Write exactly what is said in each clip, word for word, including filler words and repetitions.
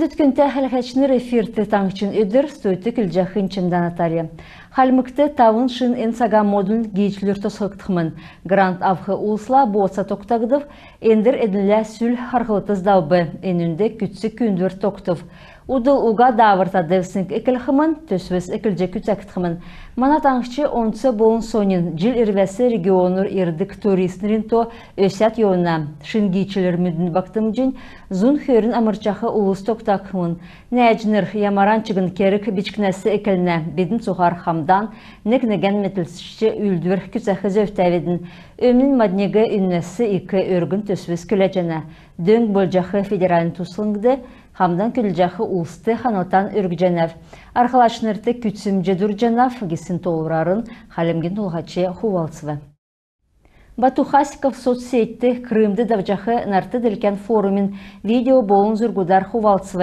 Күндтә хәләһәчнр, эфирт «Таңһчин өдр», студьд көдлҗәхнь Чимдә Наталья. Хальмгт тавн шин эн цага модульн гиичлүр тосхгдхмн. Грант авх улсла бооца тогтагдв, эндр эднлә сүл харһлт сдавв, энүнд күцц күүндвр тогтв. Удл уга дааврта девсңг эклхмн, төсвс эклҗ күцәгдхмн. Мана таңһч онц болн соньн. Җил ирвәс регионур ирдг туристнрин то өсәд йовна. Шин гиичлүрмүдин багтмҗнь зун хөрн амрчах улс тогтахмн. Нәәҗнр, ямаран чигн керг бичкнәс эклнә. Бидн цуһар хамдан, нег-негән медлцҗ үүлдвр күцәх зөвтәвидн. Өмн мадниг үннәс ик өргн төсвс күләҗәнә. Дөң болҗах федеральн туслңд хамдан көдлҗәх улст ханлтан өргҗәнәв. Арһлачнрт күцәмҗ дурдҗанав гисн тоолврарн Хальмгин Толһач хувалцв. Бату Хасиков соцсетьд Крымд давҗах нарт-делкән форумин видео болн зургудар хувалцв.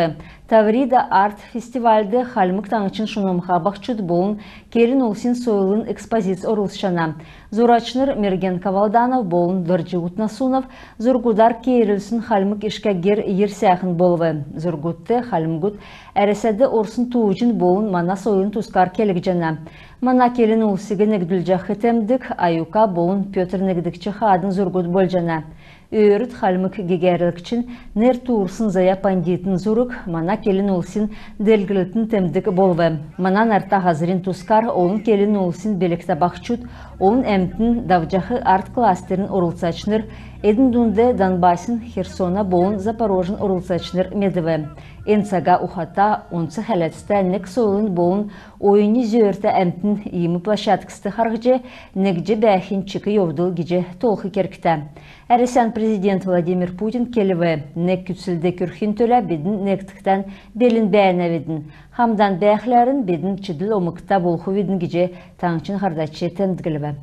«Таврида» арт-фестивальд Хальмг Таңһчин шунмһа баһчуд болн келн улсин сойлын экспозиц орлцҗана. Зурачнр Мерген Кавалданов болн Дорҗ Утнасунов зургудар кеерүлсн хальмг ишкә гер йир сәәхн болв. Зургудт хальмгуд Әрәсәд орсн тууҗин болн мана сойлын тускар келгдҗәнә. Мана келн улсиг негдүлҗәх темдг Аюка болн Пётр Негдгч хаадын зургуд болҗана. Өөрд хальмг гегәрлгчин нер туурсн Зая-Пандитын зург мана келн улсин делгрлтин темдг болв. Мана нарта һазрин тускар олн келн улсин билгтә баһчуд, олн әмтн, давҗах арт-кластерин орлцачнр, эдн дунд Донбассин, Херсона болн Запорожин орлцачнр медв. Эн цага ухата, онц хәләцтә, нег сойлын болн оюни зөөртә әмтн иим площадкст харһҗ, негдҗ бәәхнь чик йовдл гиҗ тоолх кергтә. Әрәсән президент Владимир Путин келв: нег күцлд күрхин төлә бидн негдхдән белн бәәнәвидн. Хамдан бәәхләрн бидн чидл омгта болхвидн гиҗ таңһчин һардач темдглв.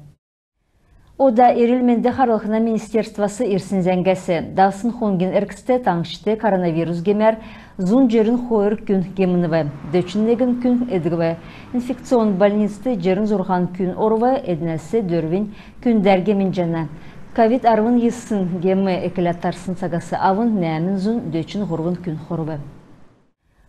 Ода эрүл-менд харлһна министерствас ирсн зәңгәс. Давсн хонгин эргцд таңһчд коронавирус гемәр зун җирн хойр күн гемнв, дөчн негн күн эдгв. Инфекционн больницд җирн зурһан күн орв, эднәс дөрвнь күндәр гемнҗәнә. Ковид арвн йисн гем экләд тарсн цагас авн нәәмн зун дөчн һурвн күн хорв.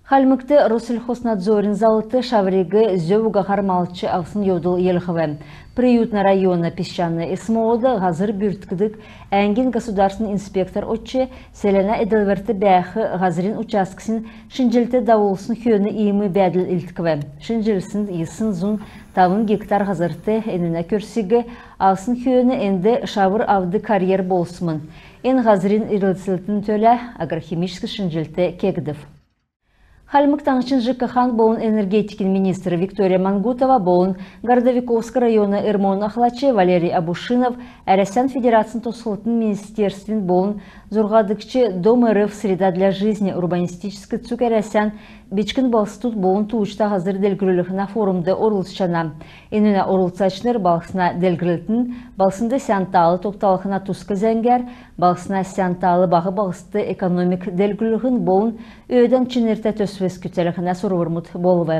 Хальмгт Россельхознадзорин залвр шавриг зөв угаһар малтҗ авсн йовдл йилһв. Приютн района Песчаный СМО-д һазр бүрткдг әңгин государственн инспектор одҗ, селәнә эдлврт бәәх һазрин участксин шинҗллт давулсн хөөн иим бәәдл илдкв. Шинҗлсн йисн зун тавн гектар һазрт энүнә көрсиг авсн хөөн энд шавр авдг карьер болсмн. Эн һазрин ирлцлтин төлә агрохимическ шинҗллт кегдв. Хальмг Таңһчин ЖКХ-н болн энергетикин министр Виктория Мангутова болн Городовиковск района РМО-н ахлач Валерий Абушинов Әрәсән Федерацин тосхлтын министерствин болн зурһадгч «Дом РФ. Среда для жизни» урбанистическ цуг Әрәсән бичкн балһсдуд болн тууҗта һазр делгрүллһнә форумд орлцҗана. Энүнә орлцачнр балһсна делгрлтин, балһснд сән таал тогталһна туск зәңгәр, балһсна сән таал баһ балһсд экономик делгрүллһн болн өөдән чинртә төсвс күцәлһнә сурврмуд болв.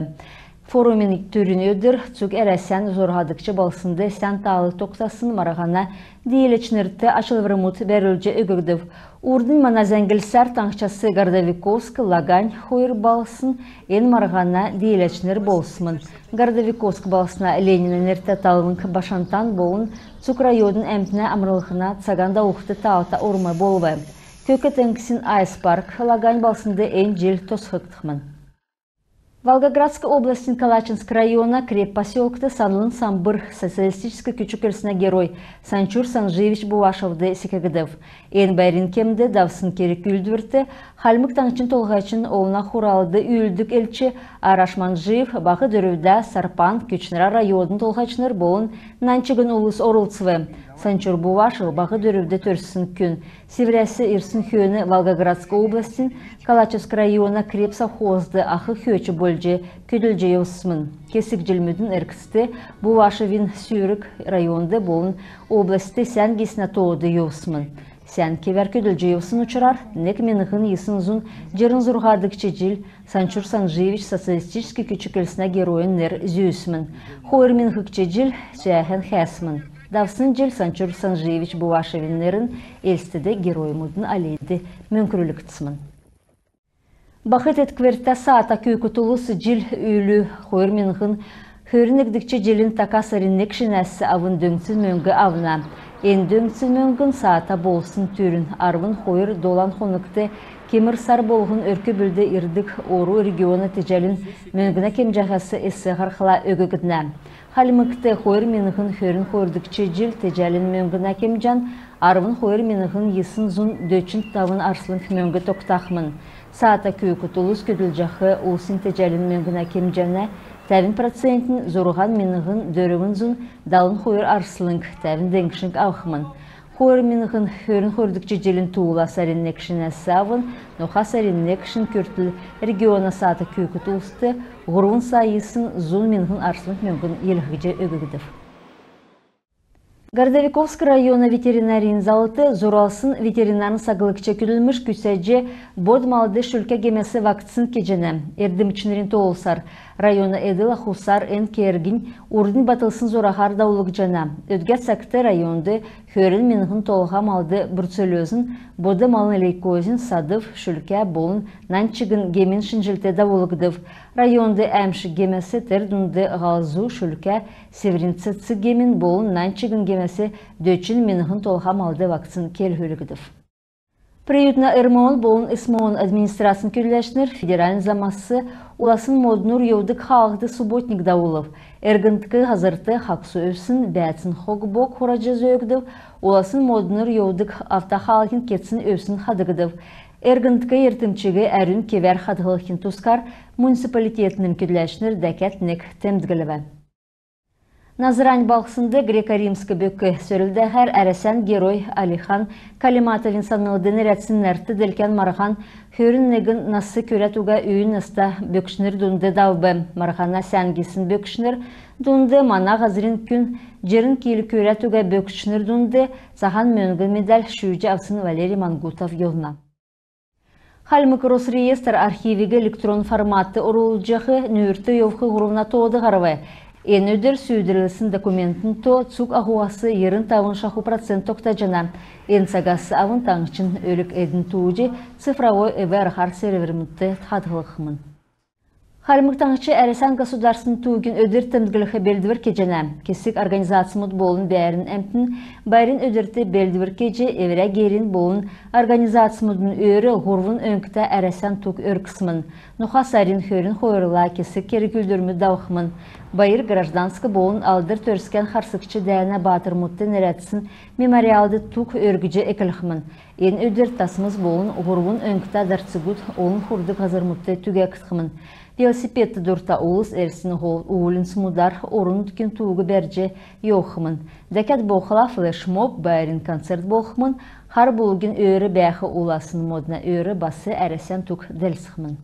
Форумин түрүн өдр цуг Әрәсән зурһадгч балһснд сән таал тогтасн марһана дииләчнрт ачлврмуд бәрүлҗ өггдв. Урднь мана зәңглсәр таңһчас Городовиковск, Лагань хойр балһсн эн марһана дииләчнр болсмн. Городовиковск балһсна Ленинә нертә талвң Башантан болн цуг района әмтнә амрлһна цаган давулхд таалта орм болв. Көк теңгсин «Айс» парк Лагань балһснд эн җил тосхгдхмн. Волгоградск областин Калачинск района Креп поселкд санлын самбр Социалистическ Күч-көлснә Герой Санчур Санжиевич Бувашевд секгдв. Эн байрин кемд давсн керг-үүлдврт Хальмг Таңһчин Толһачин Олна Хуралд үүлддг элч Араш Манжиев, Баһ Дөрвдә, Сарпан, Көтчнрә райодын толһачнр болн нань чигн улс орлцв. Санчур Бувашев Баһ Дөрвдә төрсн күн. Сиврәс ирсн хөөн Волгоградск областин Калачевск района Креп совхозд ах хөөч болҗ көдлҗ йовсмн. Кесг җилмүдин эргцд Бувашевин сүрг районд болн областьд сән гиснә тоод йовсмн. Сән кевәр көдлҗ йовсн учрар нег миңһн йисн зун җирн зурһадгч җил Санчур Санжиевич Социалистическ Күч-көлснә Геройин нер зүүсмн. Хойр миңһдгч җил сәәһән хәәсмн. Давсн җил Санчур Санжиевич Бувашевин нерн Элстд Героймудин аллейд мөңкрүлгдсмн. Баһ тетквртә саата күүкд улс җил үлү хойр миңһн хөрн негдгч җилин така сарин нег шинәс авн дөңцин мөңг авна. Эн дөңцин мөңгн саата болсн түрүн арвн хойр долан хонгт кемр сар болһн өрк-бүлд ирдг ору региона теҗәлин мөңгнә кемҗәһәс эс һархла өггднә. Хальмгт хойр миңһн хөрн хойрдгч җил теҗәлин мөңгнә кемҗән арвн хойр миңһн йисн зун дөчн тавн арслң мөңг тогтахмн. Саата күүкд улс көдлҗәх улсин теҗәлин мөңгнә кемҗәнә тәвн процентнь, зурһан миңһн дөрвн зун далн хойр арслң, тәвн деңшң авхмн. Хойр миңһн хөрн хойрдгч җилин туула сарин нег шинәс авн ноха сарин нег шин күртл региона саата күүкд улст һурвн сай йисн зун миңһн арслң мөңгн йилһгдҗ өггдв. Городовиковск района ветеринарин заллт зуралсн ветеринарн саглгч көдлмш күцәҗ, бод малд шүлкә гемәс вакцин кеҗәнә. Эрдмчнрин тоолсар, района эдл-ахусар эн кергнь урднь батлсн зураһар давулгдҗана. Өдгә цагт районд хөрн миңһн толһа малд бруцеллёзин, бод малын лейкозин, садв, шүлкә болн нань чигн гемин шинҗллт давулгдв. Районд әмшг гемәс, тер дунд һалзу, шүлкә, сиврин цецг гемин болн нань чигн гемәс дөчн миңһн толһа малд вакцин кеһүлгдв. Приютна РМО-н болн СМО-н администрацин көдләчнр федеральн замас уласн моднур йовдг хаалһд субботник давулв. Эргндк һазрт хагсу өвсн, бәәцин хог-бог хураҗ зөөгдв. Уласн моднур йовдг автохаалһин кецин өвсн хадгдв. Эргндк йиртмҗиг әрүн кевәр хадһлхин тускар муниципалитетин көдләчнр дәкәд нег темдглв. Назрань балһснд греко-римск бөк сөрлдәһәр Әрәсән Герой Алихан Калиматовин санлд нерәдсн нарт-делкән марһан хөрн негн нас күрәд уга үйин наста бөкчнр дунд давв. Марһана сән гисн бөкчнр дунд мана һазрин күн, җирн кил күрәд уга бөкчнр дунд цаһан мөңгн медаль шүүҗ авсн Валерий Мангутов йовна. Хальмг Росреестр архивиг электрон форматд орулҗах нүүрт йовх һурвна тоод һарв. Эн өдр сүүдрлсн документин то цуг аһуһас йирн тавн шаху процент тогтаҗана. Эн цагас авн таңһчин өлг-эдин тууҗ цифровой эв-арһар сервермүдт хадһлхмн. Хальмг Таңһч Әрәсән государственн тугин өдр темдглх белдвр кеҗәнә. Кесг организацмуд болн бәәрн әмтн байрин өдрт белдвр кеҗ, эврә герин болн организацмудын өөр һурвн өңгтә Әрәсән туг өргсмн. Ноха сарин хөрн хойрла кесг керг-үүлдврмүд давхмн. Байр гражданск болн Алдр Төрскән харсгч дәәнә баатрмудт нерәдсн мемориалд туг өргҗ эклхмн. Эн өдр тасмс болн һурвн өңгтә дарцгуд олн хурдг һазрмудт түгәгдхмн. Велосипедт дурта улс Элстин һол уульнцмудар орн-нутгин туг бәрҗ йовхмн. Дәкәд болхла флешмоб, байрин концерт болхмн. Хар Булгин өөр бәәх уласн модна өөр бас Әрәсән туг делсхмн.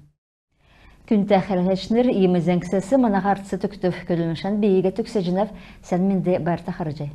Күндтә хәләһәчнр, иим зәңгсәс мана һарц тогтв. Көдлмшән би иигәд төгсәҗәнәв. Сән менд, байрта харһий.